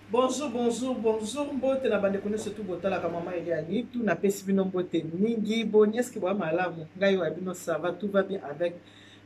Bonjour, bonjour, bonjour, mbote na bandeko nyonso tu botalaka mama Eliane tu napesi bino mbote mingi. Boni, est-ce que boya malamu? Ngai wa bino ça va, tout va bien avec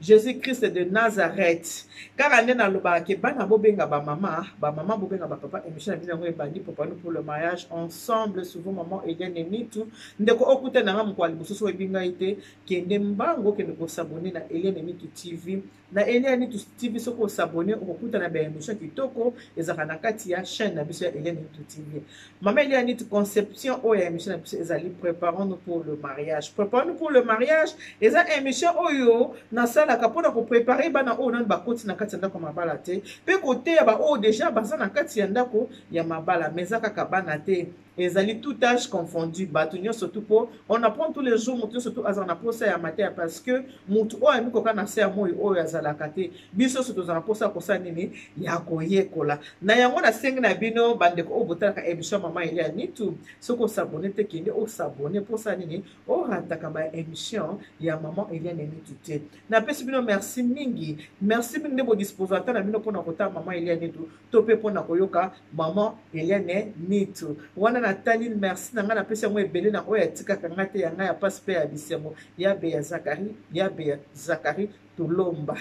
Jésus-Christ de Nazareth. Kaka nde nalobaka ke bana bobenga ba mama, ba mama bobenga ba papa, émission na bino yango ebandi préparons pour le mariage ensemble, souvent maman Eliane Nitu. Ndeko okuta na nga mokolo ya liboso soki oyebi ngai te, kende mbango okende kosabone na Eliane Nitu TV. Na Eliane Nitu TV soki osabone okokuta na ba émission kitoko ezalaka na kati ya chaîne na biso ya Eliane Nitu TV. Mama Eliane Nitu, conception oyo ya émission na biso ezali préparons-nous pour le mariage. Préparons-nous pour le mariage eza émission oyo nasalaka mpona koprépare bana oyo nanu bakoti na kati ya ndako ya mabala te, mpe koteya baoyo deja baza na kati ya ndako ya mabala, mais eza kaka bana te, ezali tout âge confondu, bato nyonso tu, mpo on apprend tous les jours. Moto nyonso tu azala na posa ya mateya, parce que motu oyo ayambi koka na se ya moi oyo azalaka te. Biso nyonso tozala na posa ya kosala nini? Ya koyekola. Na yango nasengi na bino bandeko oyo botalaka émission ya mama Eliane Nitu, soki osabone te, kende osabone mpo osala nini? Orataka ba émission ya mama Eliane Nitu te. Napesi bino merci mingi, merci mingi nde bodispose ata na bino mpona kotala mama Eliane Nitu to mpe mpona koyoka mama Eliane Nitu. Wana natali merci na ngai, napesi yango ebele na oyo atikaka ngai te, ya ngai ya pasi mpe ya bisengo, ya be ya Zakari, ya be ya Zakari Tulomba.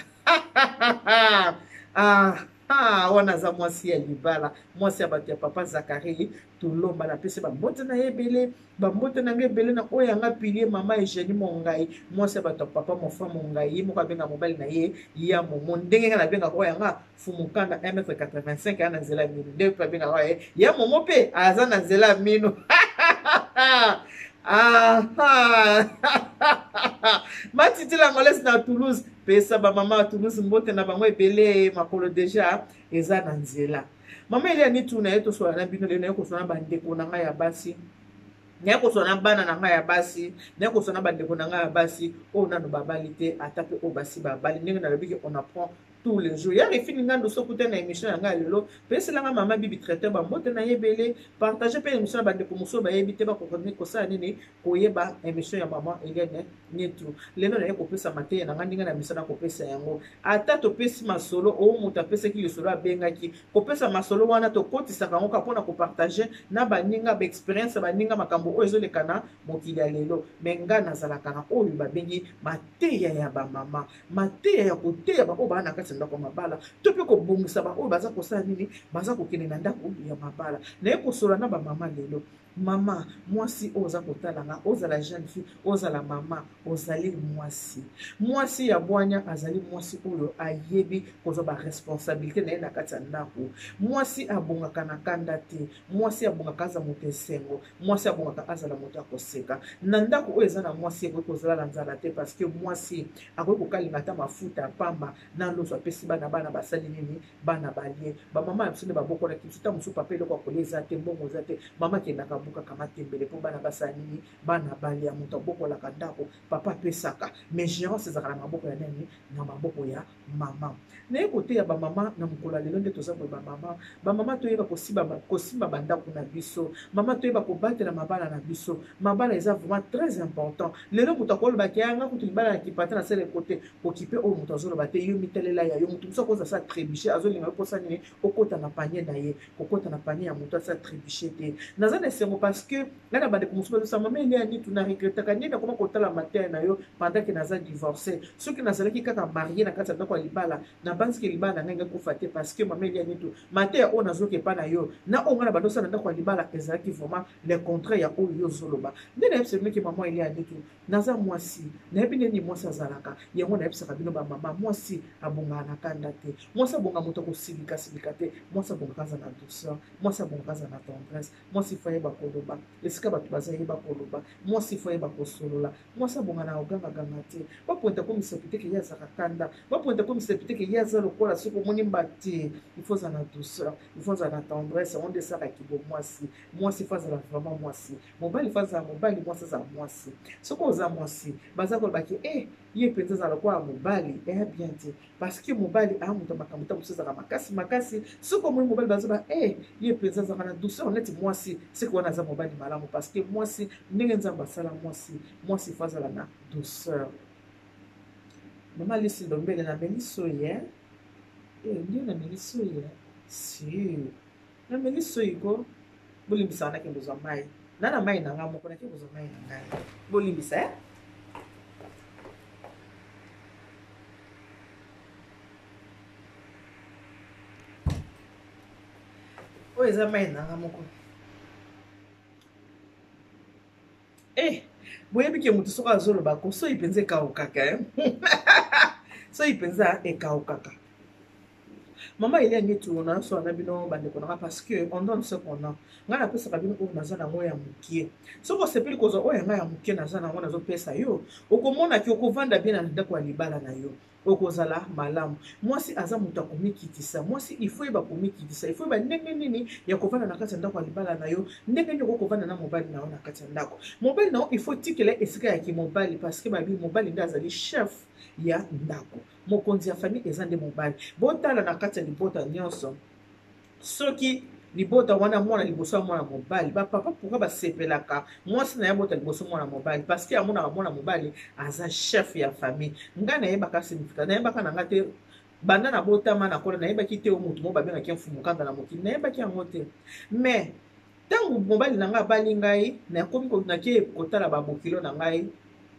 Ah, ah, wana aza mwasi ya libala, mwasi ya bato ya papa Zakari Tulomba. Napesi bambote na ye ebele, bambote na ngai ebele na oyo yanga pilie mama Eugenie Mongai, mwasi ya bato ya papa Mofa Mongai. Ye moko abenga mobali na ye ya momo, ndenge ngai nabengaka oyo yanga Fumukanda 1m85 aza na nzela ya mino, nde mpe abengaka ye ya momo mpe aza na nzela ya mino. Ah, Matiti Langolese na Toulouse, pesa bamama ya Toulouse mbote na bango ebele, makolo deja eza na nzela. Mama Eliane Nitu na ye tosola na bino lelo, naye kosola na bandeko na ngai ya basi, naye kosola na bana na ngai ya basi, naye kosola na bandeko na ngai ya basi oyo nano babali te, ata mpe oyo basi babali. Ndenge nalobi ke on apprend tous les jours. Ya Refini Ngando, soki okutani na émission ya ngai lelo, peselanga mama Bibi traiteur bambote na ye ebele, partage mpe émission ya bandeko mosusu bayebi te, bakoka kosala nini koyeba émission ya mama Eliane Nitu. Lelo naye kopesa mateya na ngai ndenge na misala kopesa yango. Ata topesi masolo oyo moto apesaki lisolo, abengaki kopesa masolo wana, tokotisaka yango kaka mpona kopartage na baninga baexperience ya baninga, makambo oyo ezoleka na mokili ya lelo. Me ngai nazalaka na oyo babengi mateya ya bamama, mateya ya koteya baoyo baa na kati ya ndako ya mabala, to mpe kobongisa baoyo baza kosala nini, baza kokende na ndako ya mabala. Naye kosola na bamama lelo. Mama mwasi oyo oza kotala nga, ozala jeune fille, ozala mama, ozali mwasi, mwasi ya bwanya azali mwasi oyo ayebi kozwa baresponsabilité na ye na kati ya ndako. Mwasi abongaka na kanda te, mwasi abongaka aza moto esengo, mwasi abongaka azala moto ya koseka. Na ndako oyo eza na mwasi, ekoki kozala na nzala te, parce que mwasi akoki kokalinga ata mafuta ya pamba na loso, apesi bana, bana basali nini? Bana balie. Bamama ya biso nde babokolaki biso. Ntango mosusu papa eloko ya kolia eza te, mbongo eza te, mama akendaka abukaka matembele mpo bana basala nini? Bana balia. Moto abokolaka ndako, papa apesaka, mais gérance ezalaka na maboko ya nani? Na maboko ya mama. Naye koteya bamama na mokolo ya lelo nde toza boye. Bamama, bamama, toyeba kosimba bandako na biso. Mama, toyeba kobatela mabala na biso. Mabala eza vraiment très important. Lelo moto akolobaki yanga kutu libala na kipata na sele kote kokipe oyo moto azoloba te. Yo mitalela ya yo. Moto mosusu akoza sa trébuche, azolinga yo mposa nini? Okota na panier na ye. Kokota na panier ya moto asa trébuche te. Naza na esengo parce que ngai na bandeko mosusu bazosala: mama Elia Nitu, na regretaka nde nakoma kotala mateya na yo pendant ke naza divorce. Soki nazalaki kaka marie na kati ya ndako ya libala, nabanziki libala na ngai ngai kufa te, parce que mama Elia Nitu, mateya oyo nazoki epa na yo na oyo ngai na bandosala na ndako ya libala ezalaki vraiment le contraire ya oyo yo ozoloba. Nde nayebisa bino ke mama Elia Nitu, naza mwasi, nayebi ndeni mwasi azalaka. Yango nayebisaka bino bamama, mwasi abongaka na kanda te, mwasi abonga moto akosilikasilika te, mwasi abongaka aza na douceur, mwasi abongaka aza na tendresse. Mwasi fo ayeba koloba esika bato baza, yeba koloba. Mwasi fo ayeba kosolola. Mwasi abonga na kogangaganga te. Bapointa komisa piteke ye azalaka kanda, bapointa komisa piteke ye aza lokola soki omoni mba te. Il faut azala na douceur, il faut azala na tendresse. Yango nde esalaka kibo mwasi. Mwasi fo azala vraiment mwasi, mobali fo azala mobali, mwasi azala mwasi. Soki oza mwasi, baza kolobaki e ye mpenza azala lokola mobali, eya bien te, parce que mobali aa moto ya makambo ta mosusu azalaka makasi makasi. Soki omoni mobali bazoba e ye mpenza azalaka na douceur neti mwasi, seke wana aza mobali malamu, parce que mwasi, ndenge Nzambe asala mwasi, mwasi fo azala na douceur. Mama Lisi Ndombele, nameli soyi e nde nameli soyi sur. Nameli soyi ko, bolimbisaka nakende kozwa mai. Na na mai na ngai moko nake kozwa mai na ngai. Bolimbisa eh? Oyo eza mai na ngai moko. Eh, boyebi ke moto soki azoloba ko soyi mpenza ekaukaka eh? Soyi mpenza ekaukaka. Mama Elia Nitu nazosola na bino bandeko na nga parce que on donne ce qu'on a. Ngai napesaka bino oyo naza nango ya mokie. Soki osepeli kozwa oyo ya ngai ya mokie naza nango nazopesa yo, okomona ke okovanda bien na ndako ya libala na yo. Okozala malamu. Mwasi aza moto ya komikitisa. Mwasi il faut yeba komikitisa. Il faut yeba ndenge nini ya kovanda na kati ya ndako ya libala na yo, ndenge nini okoki kovanda na mobali na yo na kati ya ndako. Mobali na yo il faut tikela esika ya kimobali parce que babi mobali nde azali chef ya ndako. Mokonzi ya famille eza nde mobali. Botala na kati ya libota nyonso, soki libota wana mwana liboso ya mwana mobali, bapapa pourquoi basepelaka mwasi na ye abota liboso mwana mobali? Parce que amonaka mwana mobali aza chef ya famille. Ngai nayebaka significat, nayebaka na ngai te banda nabotama nakola, nayebaki te oyo motu moko babengaki mfumu kanda na mokili, nayebaki yango te. Mais ntango mobali na ngai abali ngai, nakomi nake kotala babokilo na ngai,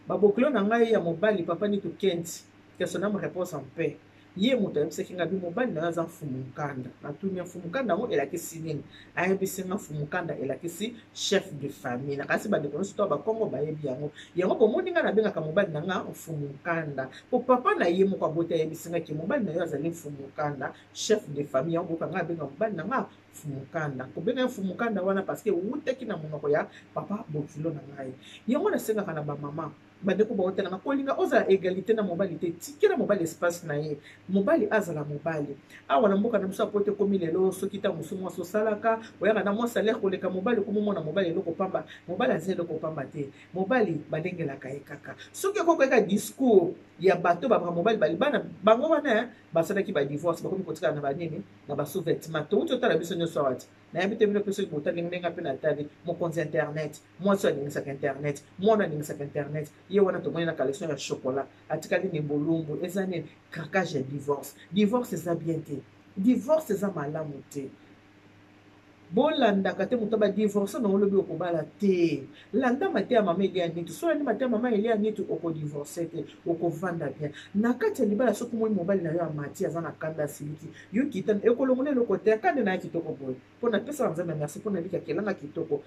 babokilo na ngai ya mobali, papa Nitu Kenti, que son âme repose en paix, ye moto ayebisaki ngai bi mobali na yo aza mfumu nkanda. Natuni ye mfumu nkanda yango elakisi nini? Ayebisi nga mfumu nkanda elakisi chef de famille. Nakanisi bandeko nyonso to bakongo bayebi yango. Yango bomoni ngai nabengaka mobali na nga mfumu nkanda po papa na ye moko aboti ayebisi ngai ke mobali na yo azali mfumu nkanda, chef de famille. Yango boyoka ngai abenga mobali na nga mfumu nkanda. Kobenga ye mfumu nkanda wana parce que ewutaki na monoko ya papa bokilo na ngai. Yango nasengaka na bamama bandeko baotalanga, kolinga ozala egalite na mobali te, tikela mobali espace na ye, mobali azala mobali. Awa na mboka na biso apo te ekomi lelo, soki ntango mosusu mwasi osalaka oyaka na mwa salaire koleka mobali, okomomona mobali eloko pamba. Mobali aza eloko pamba te, mobali balengelaka ye kaka. Soki okoki koyeka discours ya bato babaka mobali bali bana bango wana basalaki ba divorce, bakomi kotikala na banini na ba sous-vêtements. Touti otala biso nyonso awa ti nayebi te bino mpe soki botali ndenge mpe natali mokonzi ya internet, mwasi oyo aningisaka internet, mwana aningisaka internet, ye wana tomoni na collection ya chocolat atikali ni bolumbu. Eza nini? Craquage ya divorce. Divorce eza bien te, divorce eza malamu te. Bolandaka te moto badivorce na olobi okobala te. Landa mateya ya mama Elia Nitu. Soki olandi mateya ya mama Elia Nitu, okodivorce te, okovanda bien na kati ya libala. Soki omoni mobali na yo amati aza na kanda, asiliki, yo kita, ekolongola eloko te. Kanda na ya kitoko boye mpo napesaka Nzambe merci mpo nabiki akelanga kitoko.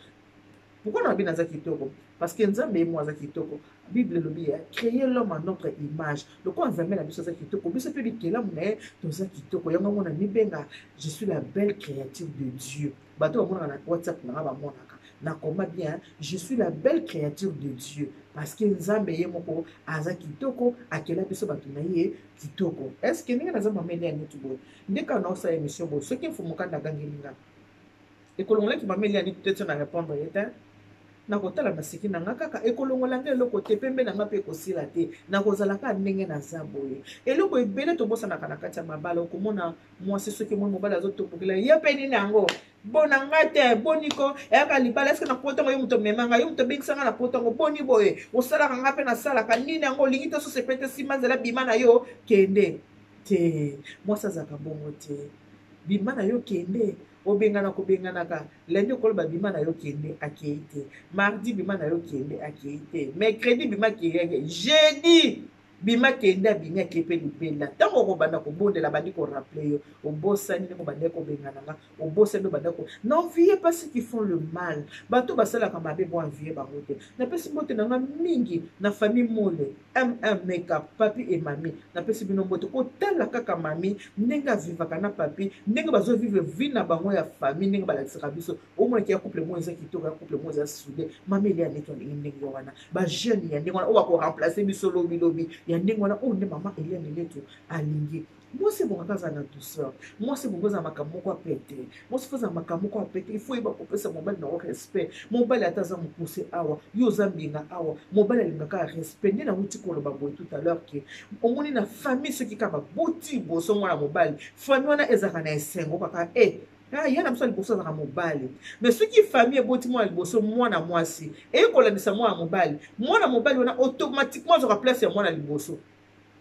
Pourquoi na bino aza kitoko? Parce que Nzambe ye mo aza kitoko. Bible elobi ya créer l'homme à notre image. Lokola Nzambe na biso aza kitoko, biso mpe bikelamu na ye toza kitoko. Yango yango na mibenga je suis la belle créature de Dieu. Bato bamonaka na WhatsApp nanga bamonaka nakoma bien, je suis la belle créature de Dieu parce que Nzambe ye moko aza kitoko, akela biso bato na ye kitoko. Est ce que ndenge naza mameli ya neti boye, nde kaka naosala émission boye, soki mfumuka ndagangeli nga ekolongolaki mameli ya neti te, tio na répondre ye te, nakotala maseki na nga kaka, ekolongola nga eloko te, pembe na nga mpe ekosila te, nakozala kaka ndenge naza boye. Eloko ebele tobosanaka na kati ya mabala, okomona mwasi soki omoni mobali azotombokela ye mpe nini yango bona nga te, boniko eyaka libala, eske na poto yango yo moto omema nga, yo moto obengisa nga na poto yango, boni boye osalaka nga mpe nasalaka nini yango, olingi te soso epe te, nsima nzela bima na yo kende te. Mwasi azalaka bongo te, bima na yo kende, obengana kobenganaka lundi okoloba bima na yo kende, akei te. Mardi bima na yo kende, akei te. Mercredi bima kende, jeudi bima kende, abimi akei mpe libela. Ntango okobanda kobondela, bandi korappeler yo, obosani ndenge obandaki kobengana nga, obosani obandaki ko n'enviez pas ceux qui font le mal. Bato basalaka mabe, bo envie bango te. Napesi mbote na nga mingi na famille Mole mm makeup, papi et mami, napesi bino mbote. Kotala kaka mami ndenge avivaka na papi, ndenge bazovivre vie na bango ya famille, ndenge balakisaka biso, omonaki ya couple moko eza kitoko, ya couple moko eza soude. Mama Elia neti alingi ndenge wana, bajeune ya ndenge wana oyo bakoremplace biso lobilobi ya ndenge wana, oyo nde mama Elia Nenetu alingi. Mwasi ebongaka azala na douceur, mwasi ebongo azala makambo moko ya pete, mwasi fo azala makambo moko ya pete. Il faut yeba kopesa mobali na yo respect. Mobali ata aza mokuse awa, yo oza mbinga awa, mobali alingaka respect. Nde nauti koloba boye tout à l'heure ke omoni na famille soki kaka baboti liboso mwana mobali, famille wana ezalaka na esengo kaka e ya na biso liboso azalaka mobali. Mais soki famille eboti mwana liboso mwana mwasi, eye kolandisa mwana mobali, mwana mobali wana automatiquement azwaka place ya mwana liboso.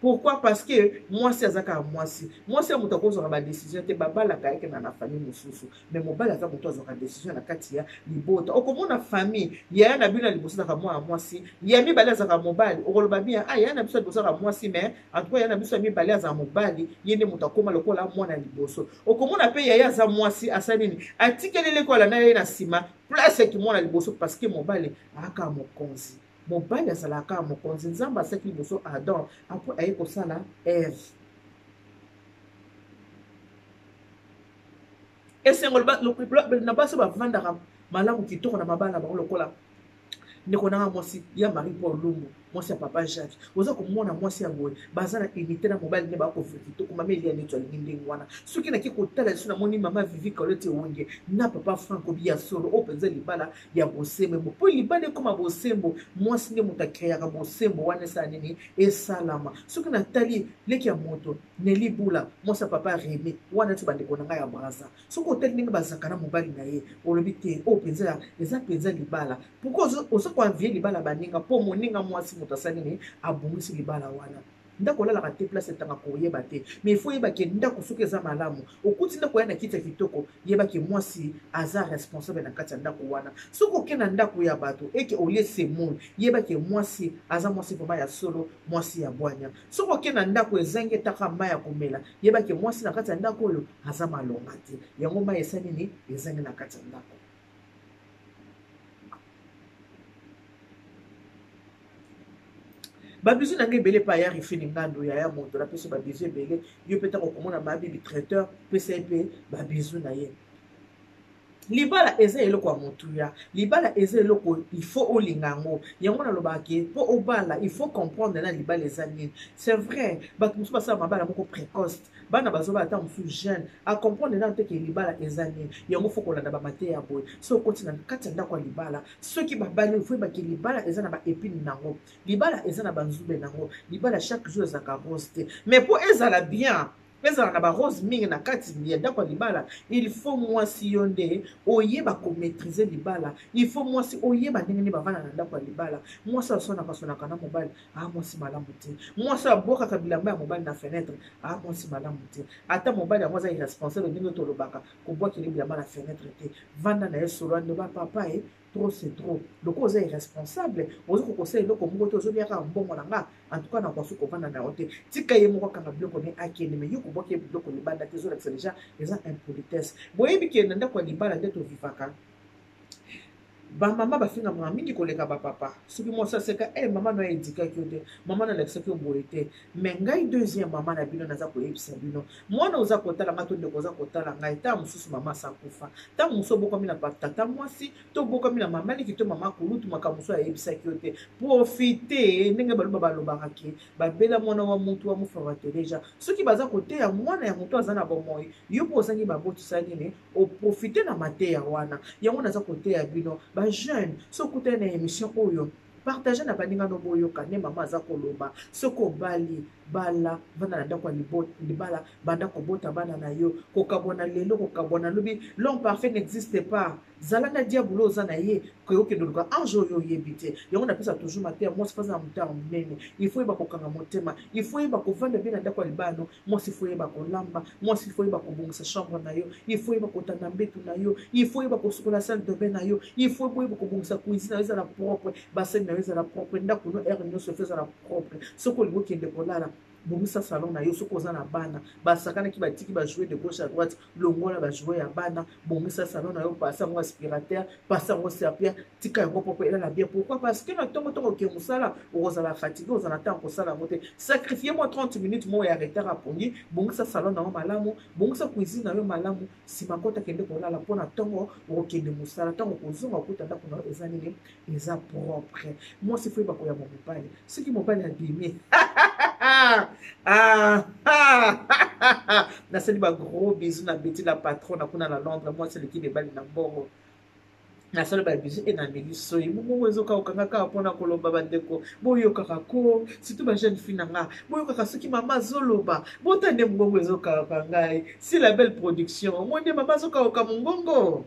Pourquoi? Parce que mwasi aza kaka mwasi. Mwasi ya moto akozwaka badecision te, babalaka ekenda na famille mosusu, mais mobali aza moto azwaka decision na kati ya libota. Okomona famille, yaya na bino ya liboso azalaka mwana mwasi, ya mibale azalaka mobali. Okoloba bien, ah, yaya na biso ya liboso azalaka mwasi, mais en tout cas yaya na biso ya mibale azala mobali, ye nde moto akoma lokola mwana ya liboso. Okomona mpe yaya aza mwasi, asali nini? Atikeli leko alanda ye na nsima place ya kimwana liboso, parce que mobali aka mokonzi. Mobali azalaka kaka mokonzi. Nzambe asalaki liboso Adam, apres aye kosala Eve. Esengo na basi bavandaka malamu kitoko na mabala na bango, lokola ndeko nanga mwasi ya Marie Paul Lumbu, mwasi ya papa Jacques. Oza komona mwasi ya boye, baza na unité na mobali nde bakovivre kitoko. Mama Elia neti alingi ndenge wana. Soki nake kotala liso, namoni mama Vivi Kaloti Ewenge na papa Franco Biya solo, oyo mpenza libala ya bosembo. Mpo libala ekoma bosembo, mwasi nde moto akreaka bosembo wana. Esala nini? Esalama. Soki natali leki ya moto Neli Bula, mwasi ya papa Remy wana, neti bandeko na ngai ya Braza, soki otali ndenge bazalaka na mobali na ye, olobi te oyo mpenza eza mpenza libala. Pourkui oza koenvie libala baninga? Mpo moninga mwasi moto asali nini? Abongisi libala wana. Ndako olalaka te, place etanga koyeba te, mais il faut oyeba ke ndako soki eza malamu, okuti ndako ya na kiti ya kitoko, yeba ke mwasi aza responsable na kati ya ndako wana. Soki oke na ndako ya bato eke olie semoule, yeba ke mwasi aza mwasi vraiment ya solo, mwasi ya bwanya. Soki oke na ndako ezangi etaka mai ya komela, yeba ke mwasi na kati ya ndako oyo aza malonga te, yango mai esali nini? Ezangi na kati ya ndako. Babizu na ngai ebele epai ya Rifini Ngando, yaya moto napesi babizu ebele. Yo mpe ntango okomona Mabibi traiteur, pesa ye mpe babizu na ye. Libala eza eloko ya motuya, libala eza eloko il faut olinga yango. Yango nalobaka ke mpo obala, il faut comprendre na libala eza nini. C'est vrai, bato mosusu basala mabala moko précoce, bana bazobala ata mosusu jeune, acomprendre nano te ke libala eza nini. Yango fo kolanda bamateya ya boye. So okoti na kati ya ndako ya libala, soki babali, fo oyeba ke libala eza na baepine nango, libala eza na banzube nango. Libala chaque jour ezalaka rose te, mais mpo ezala bien, ezala na barose mingi na kati ya ndako ya libala, il faut mwasi yo nde oyeba komaîtrise libala. Il faut mwasi oyeba ndenge nde bavanda na ndako ya libala. Mwasi aswanaka sonaka na mobali, ah, mwasi malamu te. Mwasi abwakaka bilamba ya mobali na fenêtre, ah, mwasi malamu te. Ata mobali yango aza irresponsable, ndenge tolobaka, kobwakeli bilamba na fenêtre te. Vanda na ye, solo aloba papa e trop c'est trop. Lokola oza irresponsable, oza kokosala eloko moko te, ozolia kaka mbongo na nga, en tout cas nakoki kovanda na yo te. Tika ye moko akanga biloko ne akende, mais yo kobwaki ye biloko libanda te, ezolakisa deja eza impolitesse. Boyebi ke na ndako ya libala nde tovivaka, bamama bafingamaka mingi koleka bapapa. Soki mwasi aseka, e mama no aedikaki yo te, mama nalakisaki yo boye te. Mais ngai deuxième mama na bino, naza koyebisa bino, mwana oza kotala ngai to ndeko oza kotala ngai, ntango mosusu mama asakufa, ntango mosusu obokwami na tata mwasi to obokwami na mama liki to mama kulutu, makambo mosusu ayebisaki yo te. Profite ndenge baluba balobaka ke babela mwana wa mutu wa mufavateleja. Soki baza koteya mwana ya motu aza na bomoi, yo mpo ozangi babotisa nini, oprofite na mateya wana. Yango naza koteya bino bajeune, soki okutani na émission oyo, partage na baninga no, boyoka nde mama aza koloba. Soki obali, bala, vanda na ndako ya libala, banda kobota bana na yo. Kokabwana lelo, kokabwana lobi, l'homme parfait n'existe pas. Zala na diabolo oza na ye, okende oluka ange oyo oyebi te. Yango napesa toujours mateya, mwasi faza na motema monene, il faut yeba kokanga motema, il faut yeba kovanda bien na ndako ya libala no. Mwasi fo yeba kolamba, mwasi fo yeba kobongisa chambre na yo, il faut yeba kotanda mbetu na yo, il faut yeba kosukola salle de bain na yo, il faut boyeba kobongisa cuisine na yo ezala propre, basali na yo ezala propre, ndako no heure nyonso fo ezala propre. Soki olingi okende kolala, bongisa salon na yo. Soki oza na bana basakanaki, batiki bajoue de gauche à droite, longola bajoue ya bana, bongisa salon na yo, pasa yango aspirateur, pasa yango serpillère, tika yango propre, elala bien. Pourquoi? Parce que na ntongo ntongo oke mosala, okozala fatigue, ozala ntango kosala yango te. Sacrifie mwa 30 minutes moko ya retard apongi, bongisa salon na yo malamu, bongisa cuisine na yo malamu, nsima kota kende kolala, mpo na ntongo okokende mosala, ntango okozonga okuta ndako na yo eza nini? Eza propre. Mwasi fo yeba koyamba mobali. Soki mobali abimi, nasali ba gros bisous na Beti la patronne kuna na Londres, mwasi aleki mibali na mbongo. Nasali ba bisous e nameli soyi mongongo ezokauka nga kaka mpona koloba. Bandeko, boyokaka ko, surtout ba jeune fille na nga, boyokaka soki mama azoloba, bota nde mongongo ezokauka ngai. Si la belle production omoi nde mama azokauka mongongo.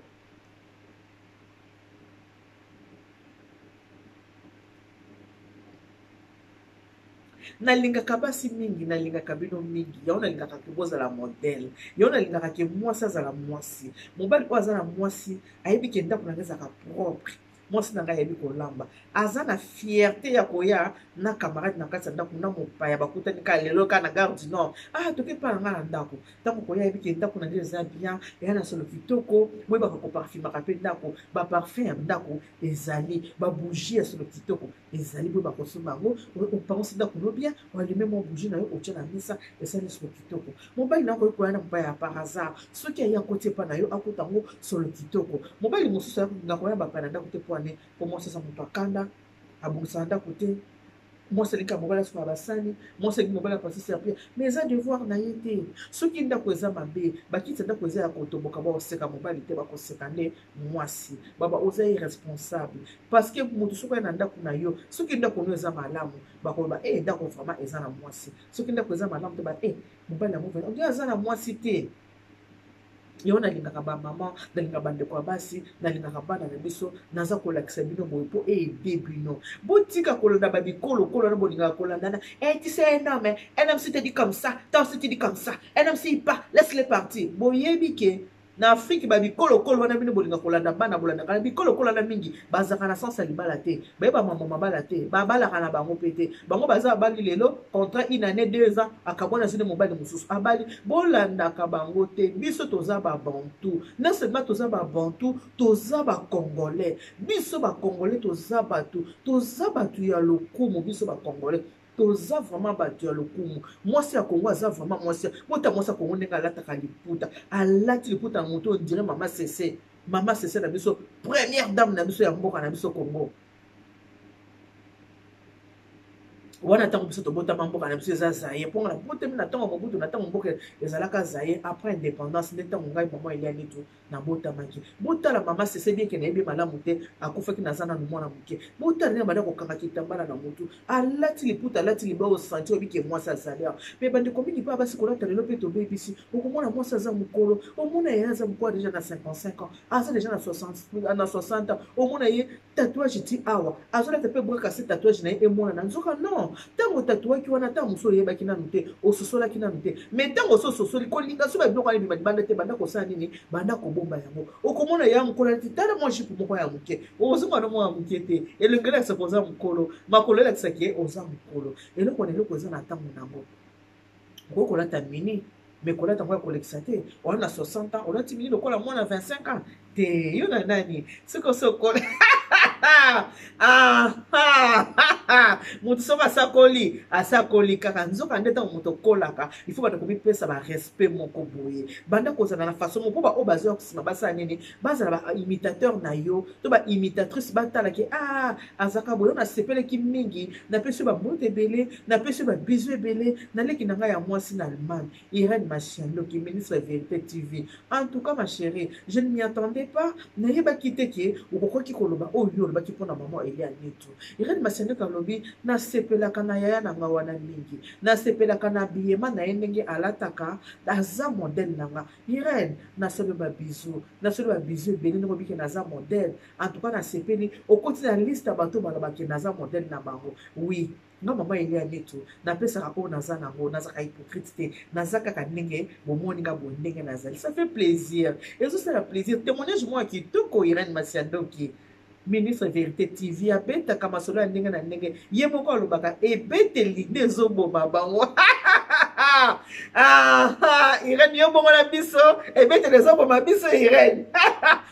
Nalingaka basi mingi, nalingaka bino mingi. Yango nalingaka ke bozala modèle. Yango nalingaka ke mwasi azala mwasi. Mobali oyo aza na mwasi ayebi ke ndako na ngai ezalaka propre. Mwasi na ngai ayebi kolamba. Aza na fierté ya koya na camarade na kati ya ndako na mopaya bakutani kaka lelo kaka na gare du Nord. Ah, toke pa na ngai na ndako. Ntango koya ayebi ke ndako na ngai eza bien, eya na solo kitoko, boyebaka koparfumaka mpe ndako, ba parfum ya ndako ezali, ba bougie ya solo kitoko ezali, boyeba kosomba yango, opangusi ndako no bien, oallume mwa bougie na yo, otya na mesa, esali solo kitoko. Mobali na yo akoki koya na mopaya ya par hasard, soki aye akoti epa na yo, akuta yango solo kitoko. Mobali mosusu akolinga koya bapaya na ndako te mpo ane, mpo mwasi aza moto akanda, abongisaka ndako te. Mwasi alingi mobali asukola basani, mwasi alingi mobali apasi servir, mais eza devoir na ye te. Soki ndako eza mabe, bakiti ya ndako eza ya kotomboka, bakoseka mobali te, bakoseka nde mwasi. Baba oza irresponsable, parce que moto soki aya na ndako na yo, soki ndako no eza malamu, bakoloba eh ndako vraiment eza na mwasi. Soki ndako eza malamu te, ba eh mobali yango vraiment aza na mwasi te. Yango nalingaka ba mama, nalingaka bandeko ya basi, nalingaka bana na biso. Naza kolakisa bino boye mpo eyede bino. Botika kolanda ba bikolokolo wana bolingaka kolandana. Eh, tu sais, un homme, un homme si te dit comme ça, toi aussi tu dis comme ça, un homme si pas, laisse-le partir. Boyebi ke na Afrique ba bikolokolo wana bino bolinga kolanda bana, bolandaka na bikolokolo wana mingi, bazalaka na sens ya libala te, bayeba mama mabala te, babalaka na bango pe te. Bango baza abali lelo, contrat une année, 2 ans, akabwana zine mobali mosusu abali. Bolandaka bango te. Biso toza ba bantu, non seulement toza ba bantu, toza ba congolais. Biso ba congolais toza bato, toza bato ya lokumu. Biso ba congolais toza vraiment bato ya lokumu. Mwasi ya Kongo aza vraiment mwasi. Bota mwasi ya Kongo ndenge alataka liputa, alati liputa na moto, on dirait mama Sese, mama Sese na biso, première dame na biso ya mboka na biso Kongo. Wana ntango biso tobotama, mboka na biso eza Zaire. Mpo nga nabotami na ntango Mobutu, na ntango mboka ezalaka Zaire, après indépendance nde ntango ngai mama Elia Nitu nabotamaki. Botala mama Sese, bien ke nayebi malamu te, akufaki naza nanu mwana moke. Botala ndenge banda kokanga kitambala na motu, alati liputa, alati libao, osanti oyebi ke mwasi azali awa. Me bandeko mingi mpe basi kolata lelo mpe tobebisi. Okomona mwasi aza mokolo, omona ye aza mokolo deja na 55 ans, aza deja na 60, na 60 ans, omona ye tatouage ti awa, azolata mpe bras cassé, tatouage na ye emonana. Nzoka non, ntango tatouaki wana, ntango mosusu oyebaki nanu te, ososolaki nanu te. Mais ntango oso ososoli, kolinga so babiloko wana ebima libanda te, banda kosala nini, banda kobomba yango. Okomona ya mokolo alati, tala mwa jupe moko ya moke, ozonga no mwa moke te, elongi elakisaka oza mokolo, makolo elakisaka ye oza mokolo. Eloko na eloko eza na ntango nango. Okoki kolata mini, mais kolata yango ya kolekisa te. Oza na 60 ans, olati mini lokola mwana 25 ans te, yo na nani? Soki osokola moto, soki asakoli, asakoli kaka. Nzoka nde ntango moto okolaka, il faut banda komipesa barespect moko boye, banda kozala na façon moko mpo baoyo bazwa nsima basala nini, bazala baimitateur na yo to baimitatrice, batalaki ah azalaka boye. Oyo nasepelaki mingi, napesi yo bambote ebele, napesi yo babizu ebele. Naleki na ngai ya mwasi na Allemagne, Irène Machiandoki, ministre ya Vérité TV. En tout cas ma chérie, je ne m'y attendais pas, nayebaki te ke okokoki koloba oyo yo olobaki mpona mama Elia Nitu. Irène Machiandoki alobi nasepelaka na yaya na nga wana mingi, nasepelaka na biyema na ye ndenge alataka, aza modèle na nga. Irène, nasali ba bisous, nasali ba bisous ebele ndenge obiki naza modèle. En tout cas nasepeli okoti na liste ya bato balobaki naza modèle na bango. Oui, nga mama Elia Nitu napesaka oyo naza nango, nazaka hypocrite te, naza kaka ndenge bomoni nga boye ndenge nazali. Ça fait plaisir, ezosala plaisir. Témoignage moko ya kitoko. Irène Masiandoki, ministre Vérité TV, abetaka masolo ya ndenge na ndenge. Ye moko alobaka ebeteli nde ezoboma bango. Ah, Irène, yo bongo na biso, ebeteli ezoboma biso. Irène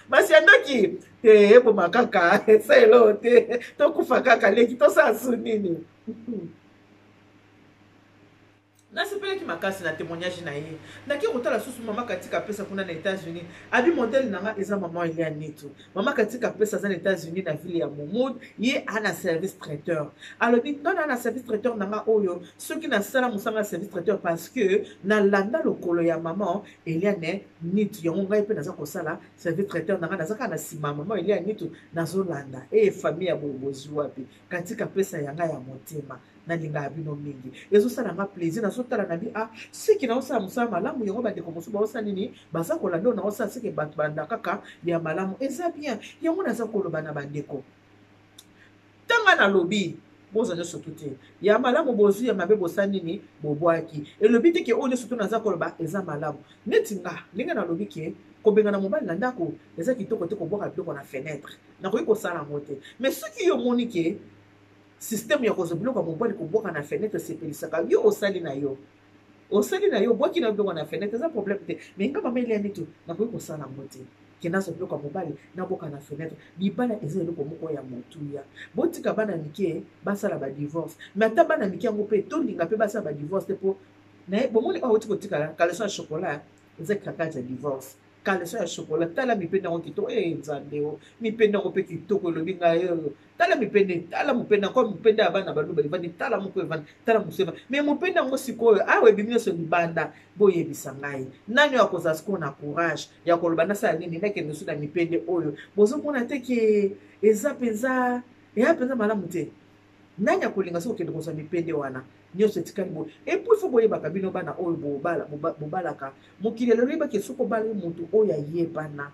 Masiandoki te, eboma kaka, esa eloo te, tokufa kaka leki, tosala su nini? Nasepelaki makasi na témoignage na ye. Nake kotala susu mama Katika Pesa kuna na États-Unis. Abi modèle na nga eza mama Elia Nitu. Mama Katika Pesa aza na États-Unis, na ville ya Momoud. Ye ana service traiteur. Alobi nga na service traiteur na nga oyo, soki nasala mosala ya service traiteur parce que nalanda lokolo ya mama Eliane Nitu, yango ngai mpe naza kosala service traiteur na nga, naza kaka na nsima ya mama Elia Nitu, nazolanda. E famille ya boye bozwi wapi? Katika Pesa ya ngai ya motema, nalingaka bino mingi, ezosala nga plaisir. Nazotala na bi ah, siki naosala mosala malamu, yango bandeko mosusu baosala nini, baza kolanda oyo naosala. Seke bato balanda kaka ya malamu, eza bien. Yango naza koloba na bandeko, ntanga nalobi Bozwa nyonso tu te. Ya malamu bozwi, ya mabe bosali nini? Bobwaki. Elobi te ke oyo nyonso tu naza koloba eza malamu. Neti nga, ndenge nalobi ke kobengana mobali na ndako eza kitoko te kobwaka biloko na fenetre. Nakoki kosala yango te. Mais soki yo omoni ke système ya kozwa biloko ya mobali kobwaka na fenetre esepelisaka yo, osali na yo. Osali na yo, obwaki na biloko na fenetre, eza problème te. Mais nga mama Eliane tu, nakoki kosala yango te. Ke nazwa biloko ya mobali naboka na fenetre. Libala eza eloko moko ya motuya. Botika bana mike basala ba divorce. Mais ata bana mike yango mpe tolinga mpe basala ba divorce te mpo na ye bomoni oyo auti kotikala caleçon ya chocolat eza craquage ya divorce. Caleçon ya chocolat, tala mipende yango kitoko, eh Nzambe o, mipende yango mpe kitoko elobi ngai oyo. Tala mipende, tala mopende yango, mopende ya bana baluba evandi, tala moko evandi, tala mosusu evandi. Mais mopende yango sikoyo awa ebimi nyonso libanda, boyebisa ngai nani oyo akozala sikoyo na courage ya koloba nasala nini, nakende lisusu na mipende oyo. Bozomona te ke eza mpenza, eya mpenza malamu te. Nani akolinga soki okende kozwa mipende wana nyonso etikali boye? Et puis faut boyebaka bino bana oyo bobalaka mokili lelo, oyebaki soki obali motu oyo ayebana,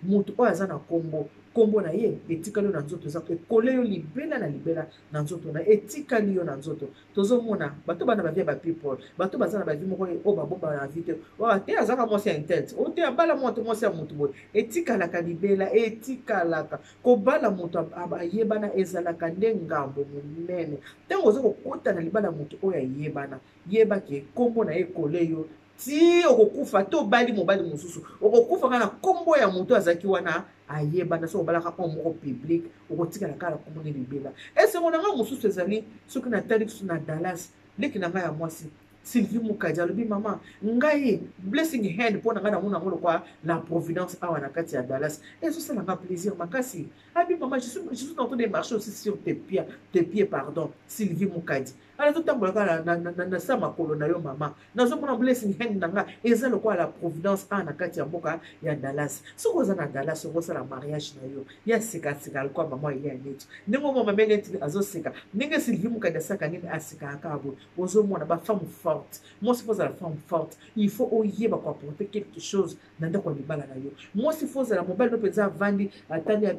motu oyo aza na kombo, kombo na ye etikali yo na nzoto, eza ekole yo libela na libela na nzoto na etikali yo na nzoto. Tozomona bato bana ba vie ya ba people, bato baza na ba vie moko oyo babombaka na vie te, oyo te azaka mwasi ya intente, oyo te abala moto mwasi ya motu boye, etikalaka libela, etikalaka. Kobala moto ayebana ezalaka nde ngambo monene. Ntango oza kokota na libala moto oyo ayebana, yeba ke kombo na ye ekole yo ti okokufa. To obali mobali mosusu, okokufa kaka na kombo ya moto azalaki wana ayebana. Soki obalaka oyo moko public, okotikala kaka na kombo nde libela. Esengo na ngai mosusu ezali soki natali lisusu na Dallas, leki na ngai ya mwasi Sylvie Mukadi alobi mama ngai blessing hand mpo na ngai namona yango lokwa la providence awa na kati ya Dallas, ezosala nga plaisir makasi. Abi mama, je suis en train de marcher aussi sur tes pieds, tes pieds pardon. Sylvie Mukadi azotambola kaka na sa makolo na yo mama, nazomona blessing hand na nga eza lokola la providence awa na kati ya mboka ya Dallas. Soki oza na Dallas, okosala mariage na yo ya sekaseka lokola mama Elia Neti, ndenge omwa mama Elia Neti azoseka, ndenge Sylvie Mukadi asaka nini, asekaka kaka boye. Ozomona ba femme forte. Mwasi faut ozala femme forte, il faut oyeba koapporter quelque chose na ndako ya libala na yo. Mwasi faut ozala mobali no mpenza avandi atali ya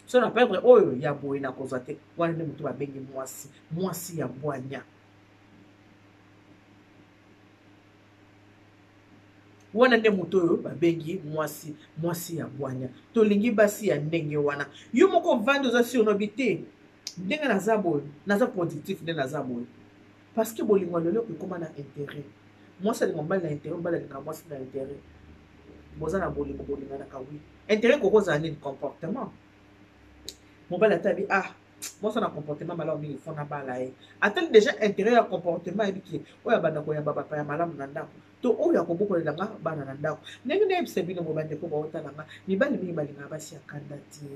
so na perdre oyo ya boye nakozwa te. Wana nde moto babengi mwasi, mwasi ya bwanya. Wana nde moto oyo babengi mwasi, mwasi ya bwanya. Tolingi basi ya ndenge wana. Yo moko ovandi oza sur nobi te ndenge naza boye, naza productif nde naza boye, parce que bolingo ya lelo ekóma na intérêt. Mwasi alinga mobali na intérêt, mobali alinga mwasi na intérêt. Boza na bolingo, bolinganaka wi, intérêt kokozala nini? Comportement. Mobali atabi ah mwasi na comportement malamu mingi, fo nabala ye. Atali déjà intérêt ya comportement, ayebi ke oyo abanda koyamba bapaya malamu na ndako, to oyo akobokolela nga bana na ndako. Ndenge nayebisa bino bo bandeko baotala nga, mibali mingi balingaka basi ya kanda te.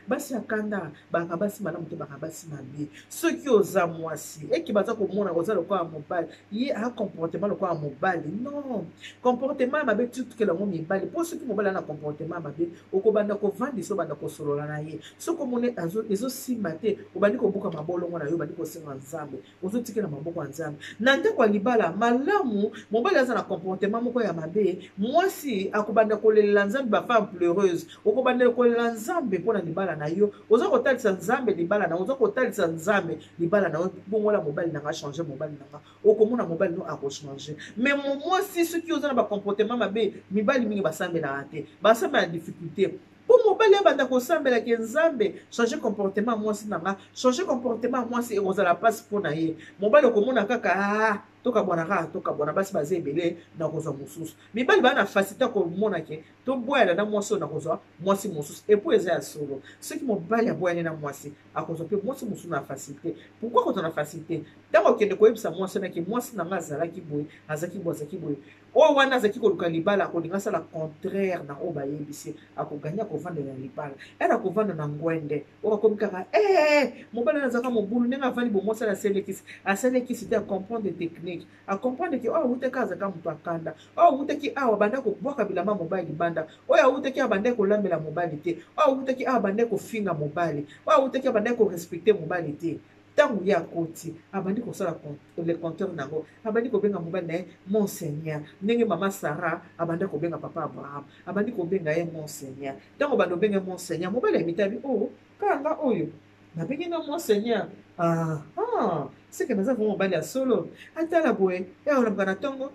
Basi ya kanda baka basi malamu te, baka basi mabe. Soki oza mwasi eke baza komona oza lokola mobali, ye a comportement lokola mobali, non, comportement ya mabe tutukela yango mibali. Mpo soki mobali ana comportement ya mabe, okobanda kovandisa, obanda kosolola na ye, soki omoni ezosimba te, obandi kobuka mabolongo na yo, obandi kosenga Nzambe, ozotikela maboko ya Nzambe na ndako ya libala malamu. Mobali aza na comportement moko ya mabe, mwasi akobanda kolelela Nzambe, bafemme pleureuse. Okobanda kolela Nzambe mpo na libala na yo, oza kotalisa Nzambe libala na yo, oza kotalisa Nzambe libala na yo. Bongola mobali na nga, change mobali na nga, okomona mobali no akochange. Mais mwasi soki oza na bacomportement mabe, mibali mingi basambelaka te, basambela na difficulté. Mpo mobali abanda kosambelaka Nzambe change comportement mwasi na nga, change comportement mwasi, ekozala mpasi mpo na ye. Mobali okomona kaka ah, tokabwana kaka, tokabwana, basi baza ebele, nakozwa mosusu. Mibali baa na facilité komona ke toboyana na mwasi oyo, nakozwa mwasi mosusu. Epuis eza ya solo, soki mobali aboyani na mwasi, akozwa mpe mwasi mosusu na facilité. Pourquoi akozwa na facilité? Ntango akende koyebisa mwasi wana ke mwasi na nga azalaki boye, azalaki boye, azalaki boye, oyo wana azalaki koluka libala, akolinga asala contraire na oyo bayebisi, akoganya akovanda na libala ere, akovanda na ngwende oyo akomi kaka eh, mobali wana azalaka mobulu ndenge avandi bo mwasi wana aselekisi, aselekisi te, acomprendre technique, acomprendre ke oyo awutaki azalaka moto akanda, oyo awutaki awa banda kobwaka bilamba mobali libanda, oyo awutaki awa banda kolambela mobali te, oyo awutaki awa banda kofinga mobali, oyo awutaki awa banda korespecte mobali te. Ntango ye akoti, abandi kosala le compteur na yango, abandi kobenga mobali na ye mon seigneur, ndenge mama Sara abandi kobenga papa Abraham, abandi kobenga ye mon seigneur. Ntango bandi obenga ye mon seigneur, mobali ya mitabi oyo oh, kaka nga oyo. Babengi nga monseigneur. Ah, ah, seke naza vraiment mobali ya solo. Atala boye, e olamuka na ntongo.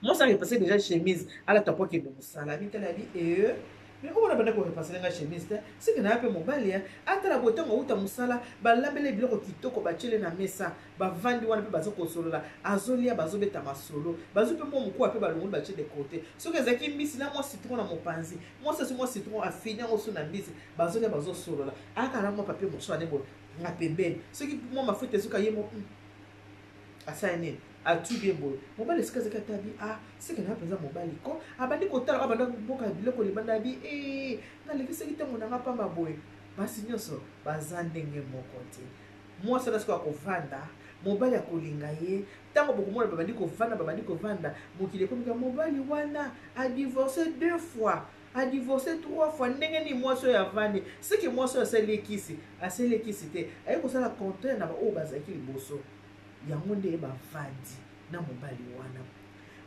Mwasi arepasse déjà chemise, alata po akende mosala. Mitala abi ee. Mais oyo banda korepasse nga chemise te, seke naya mpe mobali ya. Atala boye ntango auta mosala, balambele biloko kitoko batiele na mesa, bavandi wana mpe bazo kosolola, azolia bazobeta masolo, bazwi mpe mwa mokuwa mpe balongoli batie de côté. Soki ezalaki mbisi na mwa citron na mopanzi, mwasi azwi mwa citron afini yango so na mbisi, bazolia bazosolola. Aka na mwa papier mosusu ane boye na pembeni, soki mwa mafuta ezoka ye mo asali nini atubi ye boye mobali esika azalaki ata abi ah seke na mpenza mobali ko abandi kotala abanda koboka biloko libanda abi ee eh, nalekisaki ntango na nga pamba boye. Basi nyonso baza ndenge moko te. Mwasi wana soki akovanda, mobali akolinga ye. Ntango bokomona babandi kovanda, babandi kovanda, mokili ekomi kaka mobali wana adivorce deux fois, adivorce trois fois. Ndenge nini mwasi oyo avandi? Seke mwasi oyo asali ye kisi, asali ye kisi te, aye kosala contraire na baoyo bazalaki liboso. Yango nde bavandi na mobali wana.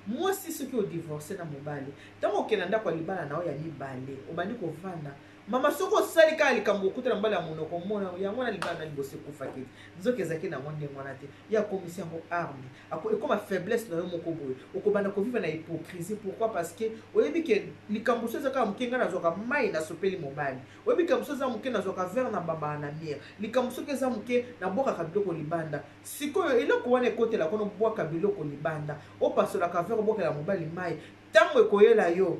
Mwasi soki odivorce na mobali, ntango okenda ndako ya libala na yo ya mibale, obandi kovanda, mama soki osali kaka likambo okutana mobali ya monoko omona yango wana libala na liboso ekufaki te, nzoka ezalaki nango ndenge wana te. Ye akomisi yango arme, ekoma faiblesse na yo moko boye, okobanda kovivre na hypocrisie. Pourquoi? Parce que oyebi ke likambo so eza kaka moke, ngai nazwaka mai nasopeli mobali. Oyebi likambo so eza moke, nazwaka verre na bambaka na mire. Likambo soki eza moke, nabwakaka biloko libanda. Sikoyo eloko wana ekotela kono bwaka biloko libanda, opasolaka verre, obwakela mobali mai, ntango ekoyela yo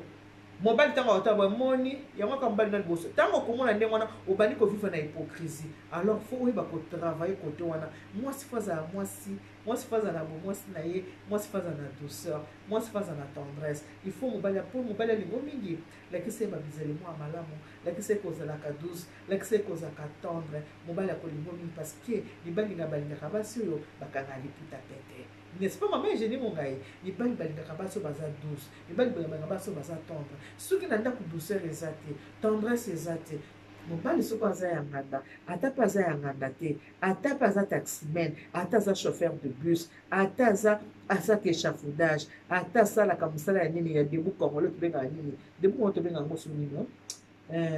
mobali, ntango akotala boye moni yango kaka mobali na liboso, ntango okomona ndenge wana obandi kovivre na hypocrisie. Alors faut oyeba kotravaille kote wana. Mwasi faut azala mwasi, mwasi faut azala na bomwasi na ye, mwasi faut azala na douceur, mwasi faut azala na tendresse. Il faut mobali, mpo mobali alingo mingi, lakisa ye babizali mwa malamu, lakisa ye kozalaka douce, lakisa ye kozalaka tendre, mobali akolingo mingi, parce que mibali nga balingaka basi oyo bakanga liputa pete, n'est-ce pas mama Eugénie Mongai? Mibali balingaka basi oyo baza douce, mibali balingaka basi oyo baza tendre. Soki na ndako douceur eza te, tendresse eza te, mobali soki aza ya nganda, ata mpe aza ya nganda te, ata mpe aza taximan, ata aza chauffeur de bus, ata aza asaka échafaudage, ata asalaka mosala ya nini ya debout congolais tobengaka nini, debout congolais tobengaka yango so nini,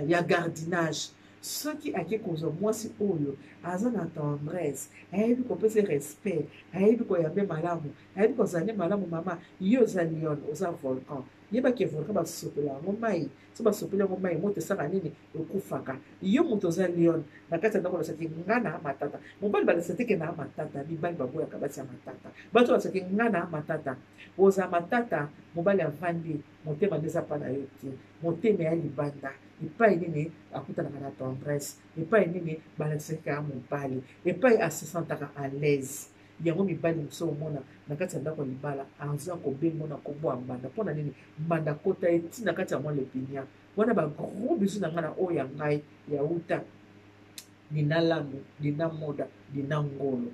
ya gardinage, soki ake kozwa mwasi oyo aza na tendresse, ayebi kopesa respect, ayebi koyambe malamu, ayebi kozala nde malamu. Mama, yo oza lion, oza volcan, yebaki volcan basopela yango mai, so basopeli yango mai, moto esaka nini, ekufaka. Yo moto oza lion na kati ya ndako, olakisaki nga na matata. Mobali balakisa teke na matata, mibali baboyaka basi ya matata. Bato balakisaki nga na matata, oza matata, mobali avandi, motema nde eza pa na yo te, motema ya libanda. Epai nini akutanaka na tendresse, epai nini balakisaki kaka mobali, epai asesantaka à l'aise. Yango mibali mosusu omona na kati ya ndako ya libala aza kobengo na kombo ya mbanda. Mpo na nini mbanda akota ye ntina kati ya mwa lepinia wana? Ba gros bisous na ngai na oyo ya ngai ya uta Dina Landu, Dina Moda, Dina Ngolo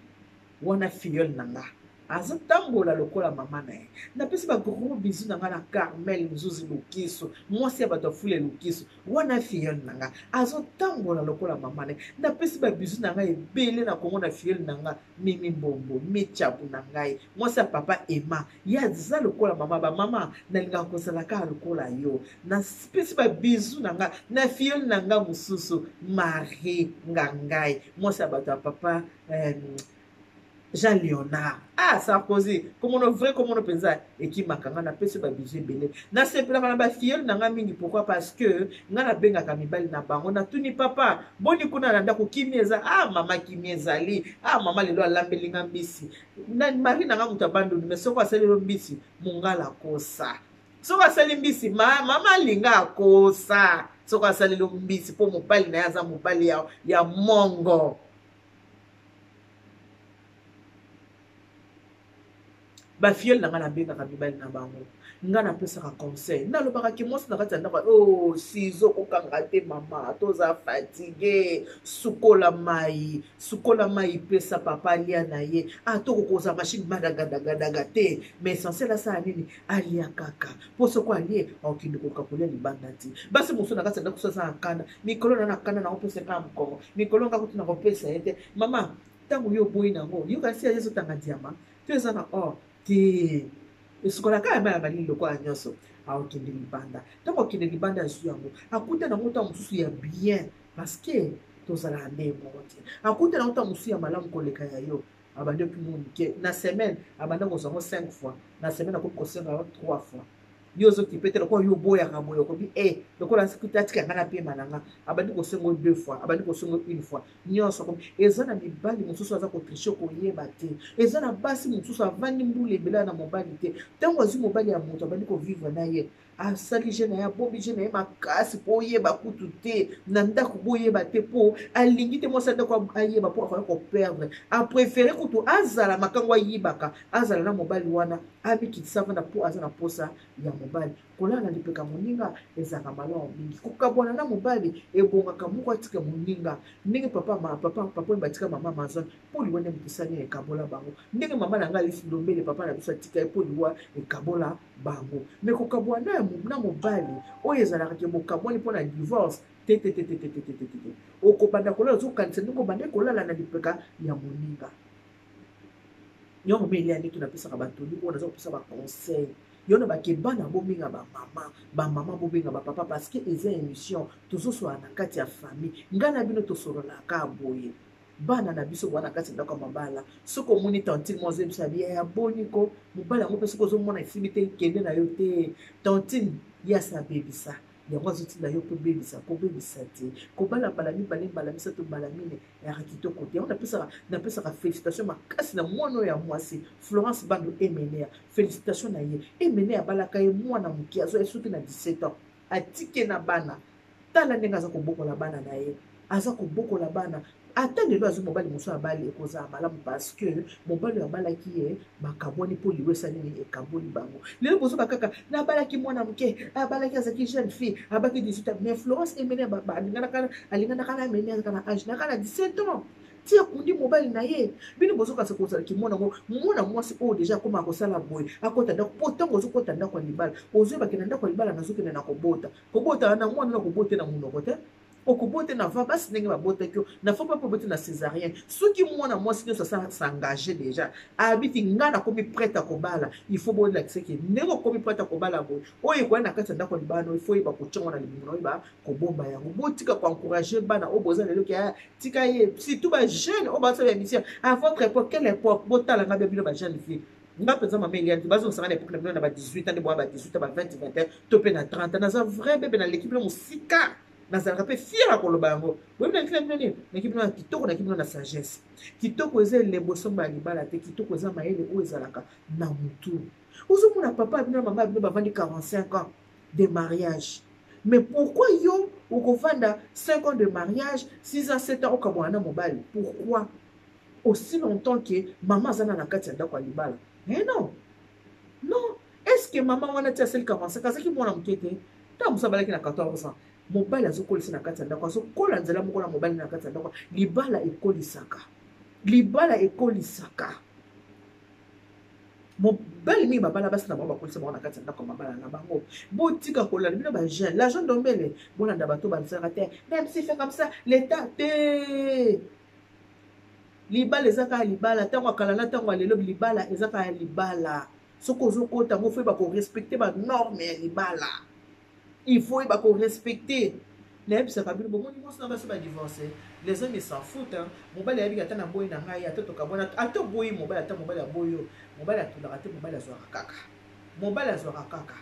wana, filleule na nga azotambola lokola mama na ye. Napesi ba gros bisous na ngai na Carmel Nzuzi Lukisu, mwasi ya bato ya fule Lukisu wana, filleule na nga azotambola lokola mama na ye. Napesi ba bisous na ngai ebele na Kongo na filleule na nga Mimi Mbombo Michabu na ngai, mwasi ya papa Emma, ye aza lokola mama. Bamama nalingaka kozala kaka lokola yo. Napesi ba bisous na nga na filleule na nga mosusu Marie Ngangai, mwasi ya bato ya papa Jean Léonard. Ah, Sarkozy, komono vrai, komono mpenza ekimaka nga. Napesi ba bisous ebele, nasepelaka na bafilleule na nga mingi. Pourquoi? Parce que nga nabengaka mibali na bango, natuni: "Papa, boni kuna na ndako, kimi eza?" "Ah mama, kimi ezali. Ah mama, lelo alambeli nga mbisi na mari na nga moto abandoni." Mais soko asali lelo mbisi, mongala akosa. Soki asali mbisi, mama alinga akosa. Soki asali lelo mbisi, mpo mobali na ye aza mobali ya mongo. Bafilleule na ngai nabengaka mibali na bango, ngai napesaka conseil, nalobaka ke mwasi na kati ya ndako, o oh, sizo kokanga te mama, toza fatigue, sukola mai, sukola mai, pesa papa alia na ye. Ah, tokokoza machine madagadagadaga te, mais essentiel asala nini? Alia kaka, mpo soko alie akokende koluka kolia libanda te. Basi mosusu na kati ya ndako so aza na kanda, mikolo na kanda nakopesa kaka mokongo, mikolo nga kutu nakopesa ye te. Mama, ntango yo oboyi nango, yoka si aye ezotanga diama to eza na or te, esukolaka ya mai ya malili lokola nyonso, akokende libanda. Ntango akende libanda, azwi yango, akuta nango ntango mosusu ya bien, parce que Tozalaka nde moko te. Akutana kuta mosusu ya malamu koleka ya yo. Abandi oki mwa moke na semaine, abanda kozwa yango 5 fois na semaine, akomi kosenga yo 3 fois. Yo ozokipe te, lokola yo oboyaka boye, okobi e eh, lokola atika nga na pema na nga. Abandi kosenga yo 2 fois, abandi kosenga yo une fois, nyonso akomi. Eza na mibali mosusu aza kotriche, koyeba te. Eza na basi mosusu avandi mbula ebele na mobali te. Ntango azwi mobali ya moto, abandi kovivre na ye, asali je na ye, abombi je na ye makasi mpo oyeba kutu te na ndako, boyeba te, mpo alingi te mwasi ya ndako ayeba, mpo akoya koperdre. Aprefere kutu azala makango ayibaka, azala na mobali wana, amikitisa, avanda, mpo aza na mposa ya mobali. Kolala na lipeka moninga ezalaka malamu mingi. Kokabwana na mobali ebongaka moko atika moninga, ndenge papa papa papa oyo batika mama Amazon mpo liwa nde moto esali ekabola bango, ndenge mama na ngai Alisi Ndombele, papa na biso atika ye mpo liwa ekabola bango. Me kokabwana na mobali oyo ezalaka ke bokabwani mpo na divorce te te te te te te te te te. Okobanda kolala, ozokanisa ndenge obanda kolala na lipeka ya moninga. Yango mpe elia ndenge napesaka batoli oyo, naza kopesa baconseil yo na bake bana, bobenga bamama, bamama bobenga bapapa, parce que eza émission tozosola na kati ya famille. Ngai na bino tosololaka boye. Bana na biso boa na kati ya ndako ya mabala, soki omoni tantine mwa ozoyebisa biya ya boni ko mobali yango, mpe soki ozomona esimbi te, kende na yo te. Tantine ye asi abebisa yango, azotinda yo mpe obebisa. Kobebisa te. Kobala mbala mibale, mbala misato, mbala mine eyaka kitoko te. Yango napesaka félicitation makasi na mwana oyo ya mwasi Florence Bando Emenea. Félicitation na ye. Emenea abalaka ye mwana moke, azwa ye soki na 17 ans, atike na bana. Tala ndenge aza kobokola bana na ye, aza kobokola bana. Ata lelo azwi mobali mosusu, abali, ekozala malamu, parce que mobali oyo abalaki ye, bakabwani mpo liwa esali nini? Ekaboli bango. Lelo bozoba kaka nabalaki mwana moke, abalaki azalaki jeune fille, abaki 18 ans. Mais Florence Emene alinganaka na Emene azalaka na age naka na 17 ans ti akundi mobali na ye. Bino bozokasa kozala kimona yango. Mwana mwasi oyo deja akoma kosala boye, akota ndako, mpo ntango ozokota ndako ya libala, ozoyebake na ndako ya libala nazokende na kobota. Kobota na mwana na kobote na monoko te, okobote na va basi ndenge babotaki yo na fo papa, obote na césarien. Soki mwana mwasi nyonso asa s'engage déjà, abiki ngai nakomi prête ya kobala, il faut bolakisa ke ndenge okomi prête ya kobala boye, oyo ekoya na kati ya ndako ya libala, il faut oyeba kotyango na libumu na oyeba kobomba yango. Botika koencourage bana oyo boza lelo ke ah, tika ye, surtout bajeune oyo basala émission à votre époque. Quelle époque? Botala nga be bino bajeune fille, nga mpenza mama Eliane, bazongisanga na époque na bino na ba 18 ans, nde boya ba 18 ans, ba 20, 21 to mpe na 30 ans. Naza vrai bebe, naleki bino mosika. Nazalaka mpe fier ya koloba yango. Boyebi naleki na bino nini? Naleki bino na kitoko, naleki bino na sagesse. Kitoko eza elembo esomba ya libala te. Kitoko eza mayele oyo ezalaka na motu. Ozomona papa ya bino na mama ya bino bavandi 45 ans de mariage, mais pourquoi yo okovanda 5 ans de mariage, 6 ans, 7 ans, okabwana na mobali? Pourquoi aussi longtemps que mama aza na na kati ya ndako ya libala? Eh non, non. Est ce que mama wana ti asali 45 azalaki mwana moke te? Ntango mosusu abalaki na 14 ans, mobali azokolisa na kati ya ndako, azokola nzela moko na mobali na kati ya ndako. Libala ekolisaka, libala ekolisaka. Mobali mingi babala basi na bango, bakolisa bango na kati ya ndako ya mabala na bango. Botika kolanda bino bajeune, la jeune Dombele, bolanda bato balisaka te, même si fait comme ça l'état te. Libala eza kaka libala. Ntango ya kala na ntango ya lelo, libala eza kaka libala. Soki ozokota yango, faut oyeba korespecte banorme ya libala, il faut oyeba korespecte. Nayebisaka bino, bomoni mwasi na basi badivorce, les hommes s'en foutent, hein. Mobali ayebiki ata na boyi na ngai, ata tokabwana, ata oboyi mobali, ata mobali aboyi yo, mobali atulaka te. Mobali azwaka kaka, mobali azwaka kaka,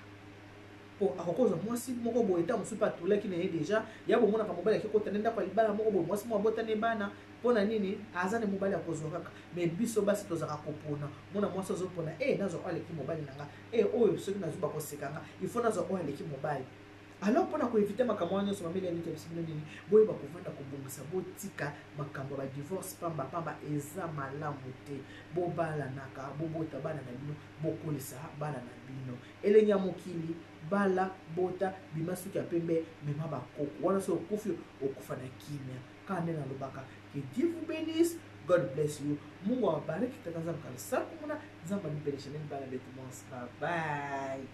po akokozwa mwasi moko boye. Ntango mosusu mpe atulaki na ye deja ya bomonaka mobali akekota nde ndako ya libala moko boye, mwasi moko abotani bana. Mpo na nini? Aza ne mobali akozwa kaka. Me biso basi tozalaka kopona. Mwana mwasi azopona e nazwa oyo aleki mobali na nga, e oyo soki nazwi bakoseka nga, il faut nazwa oyo aleki mobali. Alors mpona koevite makambo wana nyonso, mameli ya nini, biso bino nini, boyeba kovanda, kobongisa. Botika makambo ya badivorce pamba pamba, eza malamu te. Bobalanaka, bobota bana na bino, bokolisa bana na bino. Elengi ya mokili, bala, bota, bima suki ya pembe, mema bakoko wana. Soki okufi, okufa na kimia. Kaka nde nalobaka, que Dieu vous bénisse, God bless you, Mungu awabariki. Tata Nzambe kalisakumuna, Nzambe amibenesha nini bana betu bonse. Bye bye.